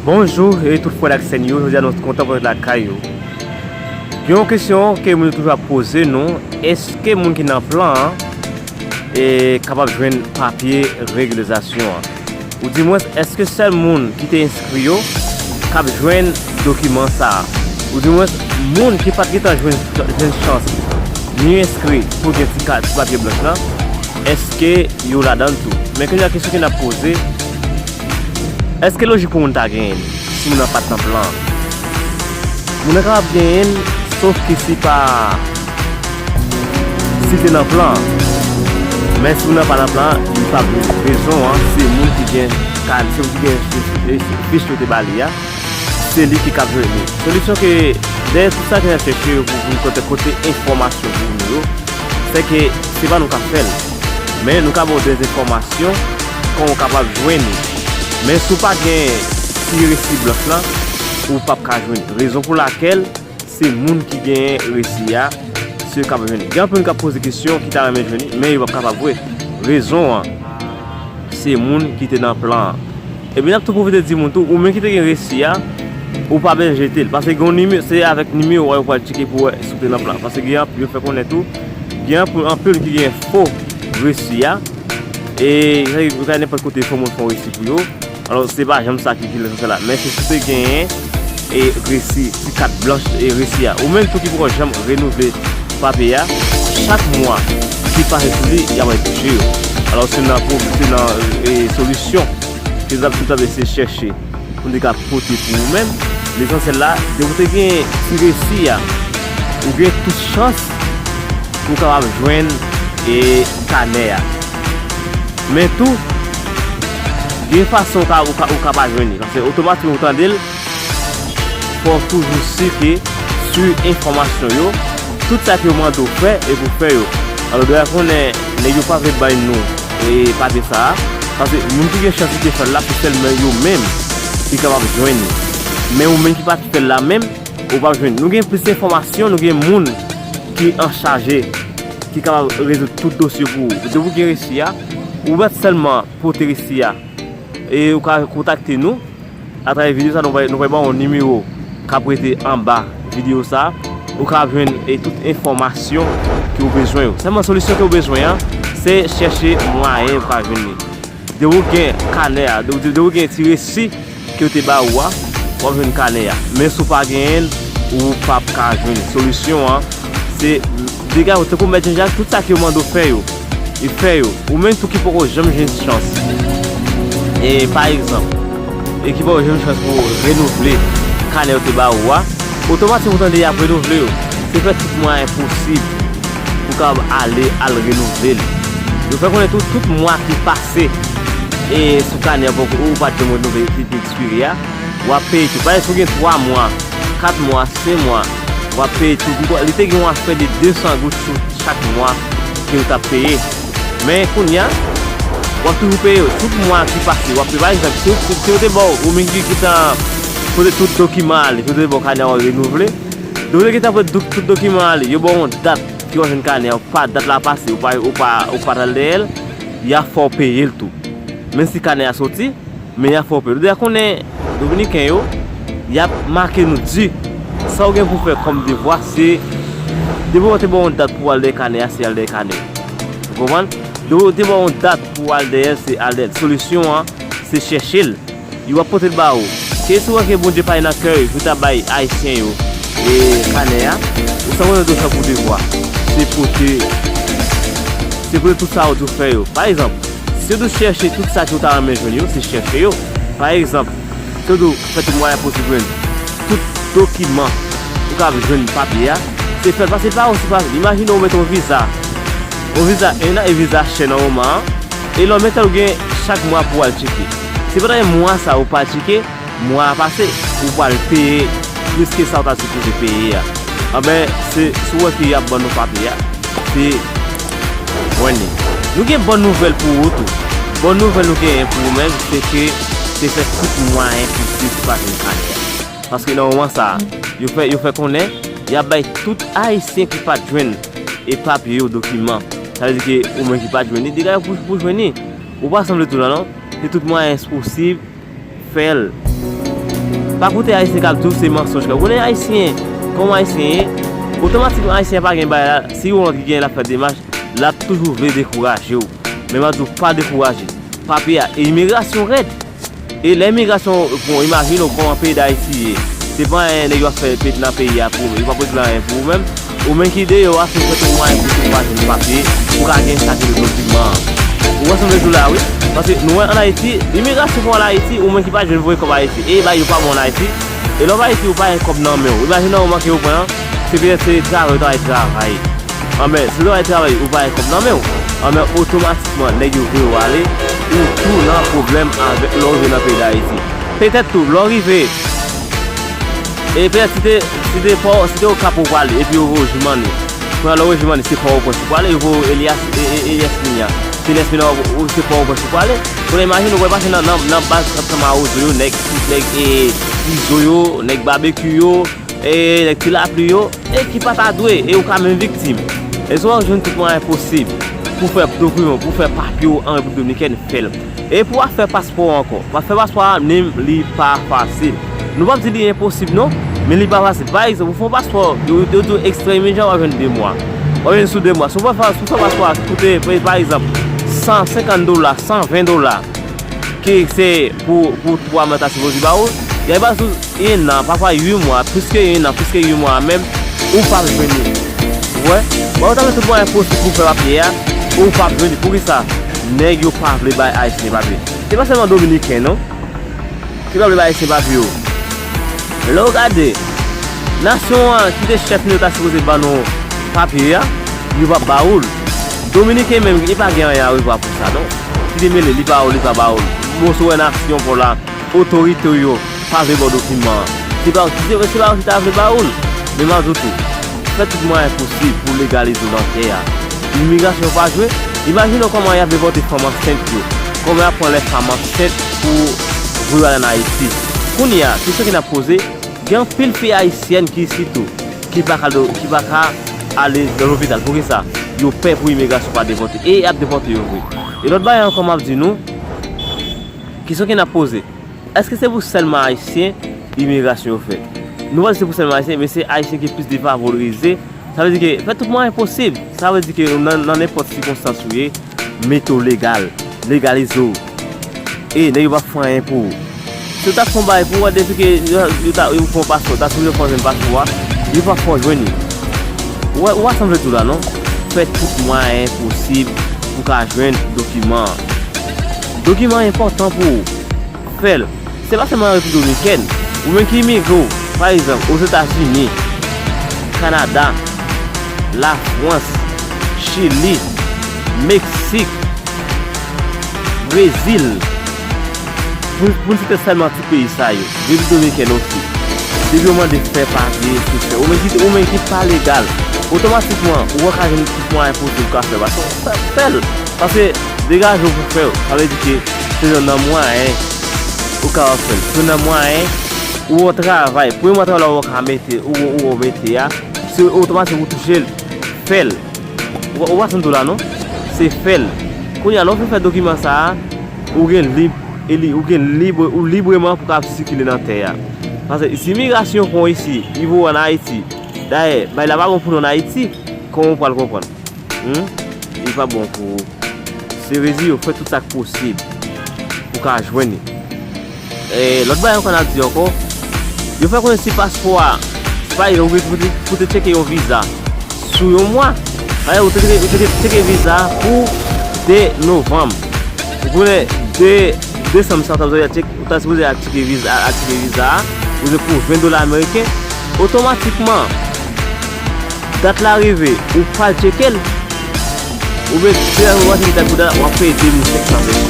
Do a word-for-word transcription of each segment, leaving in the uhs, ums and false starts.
Bonjou e tout frè ak sè n yo, jodi a nou kontan pou nou lakay ou. Gen yon kesyon ke moun yo toujou ap poze nou, èske moun ki nan plan an e kapab jwenn papye regilizasyon an? Oudimwens, èske sèl moun ki te enskri yo k ap jwenn dokiman sa a? Oudimwens, moun ki pa t gentan jwenn, jwenn chans ni enskri pou gen ti ka-, ti papye blanch lan, èske yo ladan l tou? Men kounye a kesyon ke n ap poze, èske lojik pou moun ta genyen l si moun nan pa t nan plan an? Moun nan kapab genyen l, sof ke si pa, si te nan plan an. Men si moun nan pa nan plan an, li p ap jwenn. Rezon an, se moun ki gen kad, se moun ki gen fich, fich yo te ba li a, se li ki kab jwenn li. Solisyon ke, dèyè tout sa ke n ap chèche yo pou, pou kote, kote enfòmasyon pou nou yo, se ke se pa nou k ap fè l. Men nou ka ba w dèz enfòmasyon kon w kapab jwenn li. Men si w pa gen ti resi blanch lan, ou p ap ka jwenn li. Rezon pou lakèl se moun ki genyen resi a, se yo k ap jwenn li. Gen anpil moun k ap poze kesyon ki ta renmen jwenn li, men yo p ap kapab vre. Rezon an, se moun ki te nan plan an. Epi n ap tou pwofite di moun tou, ou menm ki te gen resi a, ou pa bezwen jete l. Paske gen yon nime-, se avèk nimewo a yo pral tcheke pou wè si w te nan plan. Paske gen anp-, yo fè konnen tou, gen anpil, anpil ki gen fo resi a. E yo ka nenpòt kote fo moun fè yon resi pou yo. Alò, se pa janm sa ki, ki lesansyèl la. Men se si w te genyen e resi, ti kat blanch e resi a. Ou menm tou ki poko janm renouvle papye a, chak mwa ki pase sou li, y ap al touche yo. Alò, se nan pwob-, se nan, e, solisyon ke n ap, n ap eseye chèche pou n te ka pote pou ou menm. Lesansyèl la, depi w te gen ti resi a, ou gen tout chans pou w kapab jwenn, e, kanè a. Men tou, gen fason ou ka, ou ka, ou ka pa jwenn li. Paske otomatikman ou tande l, fò w toujou si ke swiv enfòmasyon yo, tout sa ke yo mande w fè, e pou w fè yo. Alò, deja konnen, nèg yo pa vle bay nou, e, papye sa a, paske moun ki gen chans ki te fè l la, se sèlman yo menm ki kapab jwenn li. Men ou menm ki pa t fè l la menm, ou p ap jwenn. Nou gen plis enfòmasyon, nou gen moun ki an chaje, ki kapab rezoud tout dosye pou ou. Depi w gen resi a, ou mèt sèlman pote resi a. E ou ka kontakte nou atravè videyo sa, nou va, nou va ba w yon nimewo k ap rete anba videyo sa. Ou ka jwenn, e, tout enfòmasyon ke w bezwen yo. Sèlman solisyon ke w bezwen an, se chèche mwayen pou w ka jwenn li. Depi w gen kanè a, depi, depi w gen ti resi ke yo te ba ou a, w ap jwenn kanè a. Men si w pa genyen l, ou p ap ka jwenn li. Solisyon an, se dega yo, tankou Mèt Jan Jak, tout sa ke yo mande w fè yo, e fè yo. Ou menm tou ki poko janm jwenn chans, e pa egzanp, e ki poko janm jwenn chans pou renouvle kanè yo te ba ou a, otomatikman ou tande y ap renouvle yo. Se fè tout mwayen posib pou w kapab ale al renouvle l. Yo fè konnen tou, tout mwa ki pase, e sou kanè a, ou pa t janm renouvle, ki te ekspire a, w ap peye tou. Pa egzanp, si w gen twa mwa, kat mwa, senk mwa, w ap peye tou. Li te gen yon afè de de san goud sou chak mwa ke yo t ap peye. Men kounye a, w ap toujou peye yo. Tout mwa ki pase, w ap peye. Pa egzanp, si, si, si yo te ba w, ou menm ki, ki ta pote tout dokiman ale, yo te ba w kanè a renouvle, depi w te gentan pote tout, tout dokiman ale, yo ba w yon dat ki w ap jwenn kanè a, pa dat la pase, ou pa, ou pa, ou pa t al dèyè l, y a fè w peye l tou. Menm si kanè a soti, men y a fè w peye l. Ou deja konnen, Dominiken yo, y ap make nou di. Sa w gen pou w fè kòm devwa, se, depi yo te ba w yon dat pou w al dèyè kanè a, se al dèyè kanè a. Ou konprann? Depi yo te ba w yon dat pou w al dèyè l, se al dèyè l. Solisyon an, se chèche l. Yo ap pote l ba ou. Ke si w wè ke Bondye pa gen nan kè w pou ta bay Ayisyen yo, e, kanè a, ou sa konnen dwe fè pou devwa. Se pote, se pote tout sa yo di w fè yo. Pa egzanp, si yo di w chèche tout sa ke w ta renmen jwenn yo, se chèche yo. Pa egzanp, si yo di w fè tout mwayen posib jwenn tout dokiman pou w kapab jwenn papye a, se fè l. Paske pa osi fasil. Imajine w mete yon viza, yon viza en an e viza chè nan moman an, e lè w mete l ou gen chak mwa pou w al tcheke. Si pandan mwa sa a ou pa al tcheke, mwa a pase, ou pral peye plis ke sa w ta sipoze peye a. Anben, se, si w wè ke y ap ban nou papye a, se jwenn li. Nou gen bòn nouvèl pou ou tou. Bòn nouvèl nou genyen pou ou menm, se ke se fè tout mwayen posib pou w pa jwenn kanè a. Paske nan moman sa a, yo fè, yo fè konnen y ap bay tout Ayisyen ki pa t jwenn e papye yo, dokiman. Sa vle di ke ou menm ki pa t jwenn li, dega pou, pou jwenn li. Ou pa sanble tou la non. Se tout mwayen posib, fè l. Pa koute Ayisyen k ap di w se mansonj k ap. Ou konnen Ayisyen, kòman Ayisyen ye, otomatikman Ayisyen pa gen bagay la, si yon lòt ki gen l ap fè demach, l ap toujou vle dekouraje w. Men m ap di w pa dekouraje. Papye a, e imigrasyon rèd. E lè imigrasyon, bon, imajine w kòman peyi Dayiti ye. Se pa anyen nèg yo ap fè pet nan peyi a pou ou, yo p ap regle anyen pou ou menm. Ou menm ki deyò a, se fè tout mwayen pou ou pa jwenn papye, pou w ka gen sa ki rele dokiman an. Ou wè sa m vle di w la, wi. Paske nou wè ann Ayiti, imigrasyon pou al Ayiti, ou menm ki pa jwenn voye kòb Ayiti. E bay yo pa bon ann Ayiti. E lè w pa Ayiti, ou pa gen kòb nan men w. Imajine w manke yo pran an, se petèt se travay, travay, travay. Anben, si w travay, travay, ou pa gen kòb nan men w. Anben, otomatikman, nèg yo voye w ale, ou tou nan pwoblèm avèk lè w rive nan peyi Dayiti. Petèt tou, lè w rive, e petèt si te, si te pa, si te Okap ou prale, epi yo voye w Jimani. Kounye a, lè w rive Jimani, se Pòtoprens ou prale, yo voye w Elias, e, e, Elias Minya. Se Elias Minya, ou, se Pòtoprens ou prale. Kounye a, imajine, ou pral pase nan, nan, nan baz Tanmawozo yo, nèg, nèg, e, Izo yo, nèg Babekyou yo, e nèg Ti Lapli yo, e ki pa ta dwe, e ou ka menm viktim. E si w ap jwenn tout mwayen posib pou fè dokiman, pou fè papye w an Repiblik Dominikèn, fè l. E pou w ap fè paspò ankò, w ap fè paspò a, menm li pa fasil. Nou p ap di li enposib non, men li pa fasil. Pa egzanp, ou fè yon paspò, yo, yo di w ekstrè imedya, w ap jwenn de mwa. W ap jwenn sou de mwa. Si w fè, si w fè paspò a ki koute, pa, pa egzanp, san senkant dola, san ven dola, ki se pou, pou twa mwa ta sipoze ba ou, y a ba sou en an, pafwa uit mwa, plis ke en an, plis ke uit mwa menm, ou p ap jwenn li. Ou wè? Bon, ou ta fè tout mwayen posib pou fè papye a, ou p ap jwenn li. Poukisa? Nèg yo pa vle bay Ayisyen papye. Se pa sèlman Dominiken, non, ki pa vle bay Ayisyen papye yo. Lè w gade, nasyon an ki te chèf nou yo ta sipoze ban nou papye a, yo p ap ba ou l. Dominiken menm, li pa gen anyen a revwa pou sa, non. Ki te mele, li pa ou, li pa ba ou l. Bon, si w wè nasyon pa w la, otorite w yo pa vle ba w dokiman an. Se pa, se, se pa yo ki ta vle ba ou l. Men m ap di w tou, fè tout mwayen posib pou legalize w nan tè a. Imigrasyon pa jwe. Imajine w kòman y ap depòte fanm ansent yo. Kòman y ap pran lè fanm ansent pou voye al ann Ayiti. Kounye a, kesyon ke n ap poze, gen anpil fi ayisyèn ki sitou, ki pa ka do, ki pa ka ale nan lopital. Poukisa? Yo pè pou imigrasyon pa depòte. E y ap depòte yo vre. E lòt bagay ankò m ap di nou, kesyon ke n ap poze, èske se pou sèlman Ayisyen imigrasyon yo fè? Nou pa di se pou sèlman Ayisyen, men se Ayisyen ki plis defavoralize. Sa vle di ke fè tout mwayen posib. Sa vle di ke nan, nan nenpòt sikonstans ou ye, mete w legal, legalize w. E nèg yo p ap fè anyen pou ou. Si yo ta fè yon bagay pou ou, depi ke yo, yo ta, yo fè yon paspò, ta sou yo fè yon paspò a, yo p ap fè w jwenn li. Ou wè, ou wè sa m vle di w la, non? Fè tout mwayen posib pou w ka jwenn dokiman an. Dokiman an enpòtan pou ou. Fè l. Se pa sèlman nan Repiblik Dominikèn. Ou menm ki imigre w, pa egzanp, Ozetazini, Kanada, Lafrans, Chili, Meksik, Brezil, pou, pou n site sèlman ti peyi sa yo, Repiblik Dominikèn osi. Depi yo mande fè papye, se fè. Ou menm ki, ou menm ki pa legal, otomatikman, ou wè ka jwenn tout mwayen posib ou ka fè. Paske fè, fè l. Paske degaje w pou fè l, sa vle di ke se youn nan mwayen ou kapab fè l. Se youn nan mwayen ou wè w travay. Premye mwa travay la ou wè w ka mete, ou, ou, ou mete a, se otomatik ou touche l. Fè l. Ou, ou pa santi w la non? Se fè l. Kounye a, lè w fin fè dokiman sa a, ou gen lib, e li, ou gen lib, ou libreman pou ka ap sikile nan tè a. Paske si imigrasyon pran w isi, li voye w ann Ayiti. Dayè, bagay la pa bon pou nou ann Ayiti, kòman w pral konprann? Hmm? Li pa bon pou ou. Se vle di yo fè tout sa k posib pou ka jwenn li. E, lòt bagay ankò n ap di ankò, yo fè konnen si paspò a, se pa egzanp, ou te, ou te tcheke yon viza sou yon mwa. Dayè, ou te, ou te tcheke viza a pou de novanm. Ou konnen de desanm sa, ou ta bezwen al tcheke, ou ta sipoze al tcheke viza, al tcheke viza a, ou bezwen pou ven dola ameriken. Otomatikman, dat la rive, ou pral tcheke l. Oubyen, se lè ou wè se ki dat pou dat, w ap peye de mil senk san pèso.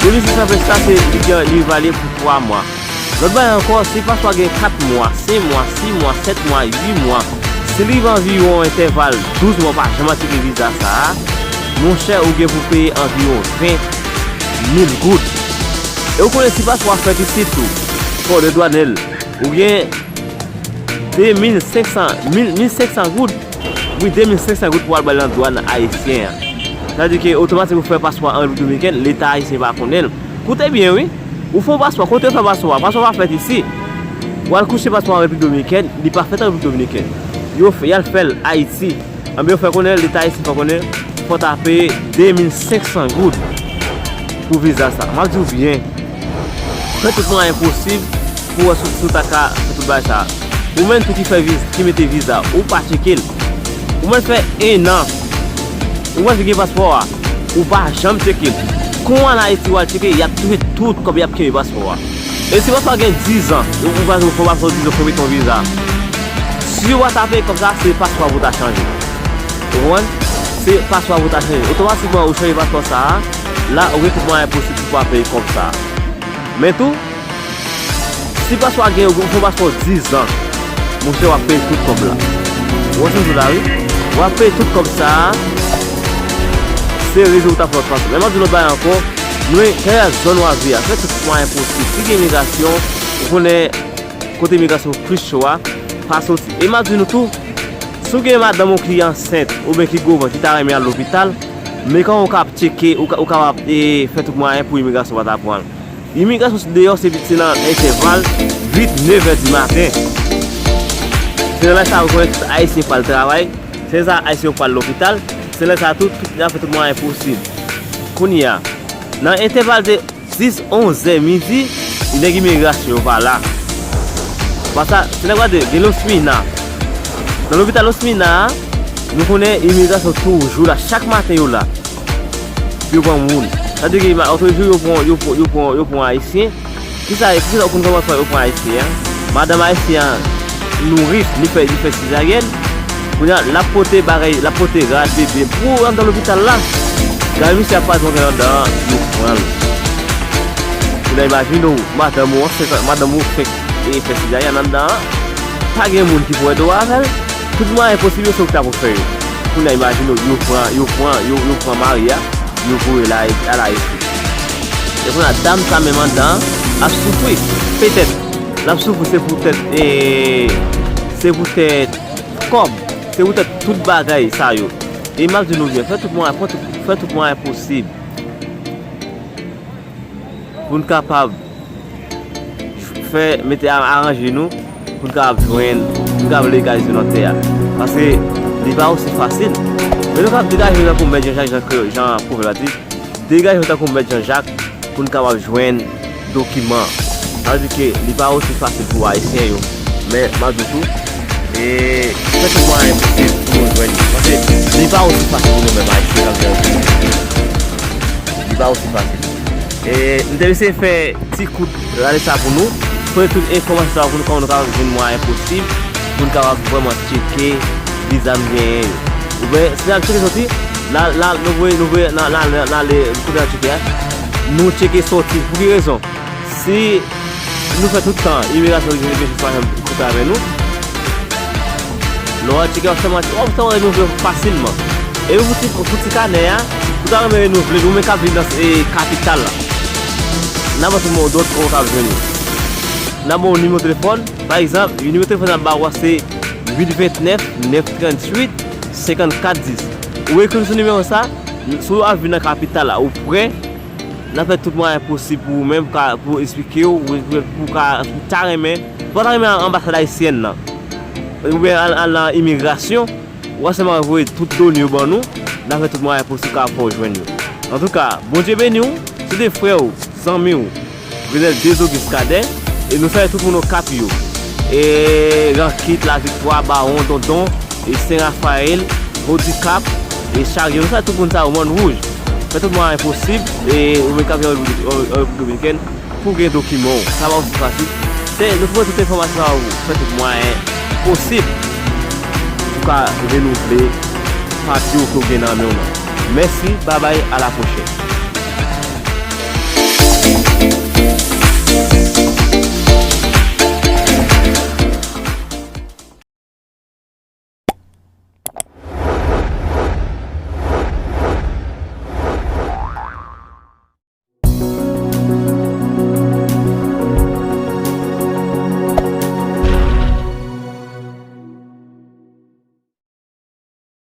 De mil senk san pèso sa, se li gen, li valye pou twa mwa. Lòt bagay ankò, si paspò a gen kat mwa, senk mwa, sis mwa, sèt mwa, uit mwa, si li rive anviwon entèval douz mwa ou pa janm al tcheke viza sa a, monchè, ou gen pou peye anviwon ven mil goud. E ou konnen si paspò a fèt isit tou, fò w dedwane l. Ou gen de mil senk san, mil, mil senk san goud. Wi, de mil senk san goud pou al bay nan dwàn ayisyen an. Sa vle di ke otomatik ou fè paspò an Repiblik Dominikèn, Leta ayisyen pa konnen l. Koute byen, wi. Ou fè yon paspò, kote yo fè paspò a? Paspò pa fèt isi. W al kouche paspò an Repiblik Dominikèn, li pa fèt an Repiblik Dominikèn. Yo fè, y al fè l Ayiti. Anben, yo fè konnen, Leta ayisyen fè konnen, fò w ta peye de mil senk san goud pou viza sa. M ap di w byen, fè tout mwayen posib pou w wè si w ta ka fè tout bagay sa. Ou menm tou ki fè viz-, ki mete viza, ou pa tcheke l. Ou mèt fè en an. Ou mèt gen paspò a. Ou pa janm tcheke l. Kon w al Ayiti, w al tcheke, y ap touye tout kòb, y ap kenbe paspò a. E si paspò a gen diz an, ou, ou pa fè paspò diz an, fò w mete yon viza. Si w pa ta peye kòb sa, se paspò a pou w ta chanje. Ou konprann? Se paspò a pou w ta chanje. Otomatikman, ou chanje paspò sa a, la, ou gen tout mwayen posib pou w pa peye kòb sa a. Men tou, si paspò a gen, ou fè paspò diz an, monchè, w ap peye tout kòb la. Ou wè sa m di w la, wi. W ap peye tout kòb sa a, se rezon pou w ta fè lòt paspò. Men m ap di w lòt bagay ankò, nou, kèlkeswa zòn w ap viv a, fè tout mwayen posib. Si gen imigrasyon, ou konnen kote imigrasyon plis cho a, pa soti. E m ap di nou tou, si w gen madanm ou ki ansent, oubyen ki gwo vant, ki ta renmen al lopital, men kòman w ka ap tcheke, ou ka, ou kapab, e, fè tout mwayen pou imigrasyon pa ta pran l. Imigrasyon deyò, se, se nan entèval uit, nèf è di maten. Se nan lè sa a, ou konnen tout Ayisyen pral travay. Se lè sa a, Ayisyen yo pral lopital. Se lè sa a, tout, tout, y ap fè tout mwayen posib. Kounye a, nan entèval de dis, onz è midi, nèg imigrasyon yo pa la. Pasa, se nèg gade, gen Losmina. Nan lopital Losmina a, nou konnen imigrasyon toujou la. Chak maten, yo la. Pou yo pran moun. Sa vle di ke ma-, otojour yo pran, yo pran, yo pran, yo pran Ayisyen. Kisa, kisa ou konn kòman fè yo pran Ayisyen an? Madanm Ayisyen an nouris, li fè, li fè sezaryèn. Kounye a, l ap pote bagay, l ap pote rad, bebe. Pou anndan lopital la, gade misye ap pase yon anndan an, yo pran l. Kounye a, imajine w, madanm ou ansent, madanm ou fèk, e, fè sezaryèn anndan an. Pa gen moun ki pou ede w avè l. Tout mwayen posib yo se ou ki ta pou fè yo. Kounye a, imajine w, yo pran, yo pran, yo, yo pran mari a, yo voye l al, al Ayiti. E kounye a, dam sa menm anndan an ap soufri. Petèt, l ap soufri se poutèt, e, se poutèt kòb, se poutèt tout bagay sa yo. E m ap di nou byen, fè tout mwayen, fè tout, fè tout mwayen posib pou n kapab fè, mete, a-, aranje nou, pou n kapab jwenn, pou n kapab legalize nou nan tè a. Paske li pa osi fasil. Men nou kapab degaje nou tankou Mèt Jan Jak, jan ke, jan pwovèb la di, degaje nou tankou Mèt Jan Jak pou n kapab jwenn dokiman. Sa vle di ke li pa osi fasil pou Ayisyen yo. Men, m ap di w tou, e, fè tout mwayen posib pou nou jwenn li. Paske li pa osi fasil pou nou menm Ayisyen k ap viv Ayiti. Li pa osi fasil. E, m te eseye fè ti kout rale sa pou nou. Pote tout enfòmasyon sa yo pou nou, kòman nou kapab jwenn mwayen posib pou n kapab vrèman tcheke viza n genyen yo. Oubyen, si n ap tcheke soti, la, la, nou voye, nou voye, n a, n a, n a, n a ale kote n ap tcheke a. Nou tcheke soti. Pou ki rezon? Si nou fè tout tan, imigrasyon ki vin pa janm koute avè nou, lè w al tcheke, w ap sèlman, w ap sèlman renouvle fasilman. E yon fouti, yon fouti kanè a, ou ta renmen renouvle l, ou menm k ap viv nan, e, kapital la. N a ba w yon dòt kòman w ka jwenn li. N a ba w nimewo telefòn, pa egzanp, nimewo telefòn n ap ba w a se uit vennèf, nèf tranntuit, senkannkat dis. Ou ekri sou nimewo sa, si w ap viv nan kapital la, ou prè, n a fè tout mwayen posib pou ou menm, pou ka, pou eksplike w, pou, pou ka, pou ta renmen, pou ta renmen anbasad ayisyèn nan. Oubyen al, al nan imigrasyon, w a sèlman voye tout done yo ban nou, n a fè tout mwayen posib ka fè w jwenn yo. Antouka, Bondye beni w, se te frè w, zanmi w, Grenèl Dezogis Kadè, e nou salye tout moun Okap yo. E Rankit, Laviktwa, Bawon, Dondon, e Sen Rafayèl, Vodikap, e Charyo, nou salye tout moun sa yo, Mòn Wouj. Fè tout mwayen posib, e ou menm k ap viv an Repiblik, an, an Repiblik Dominikèn, pou w gen dokiman w. Sa pa osi fasil. Se, nou pote tout enfòmasyon sa yo, fè tout mwayen posib pou w ka renouvle papye w ke w gen nan men w nan. Mèsi, babay, a la pwochèn.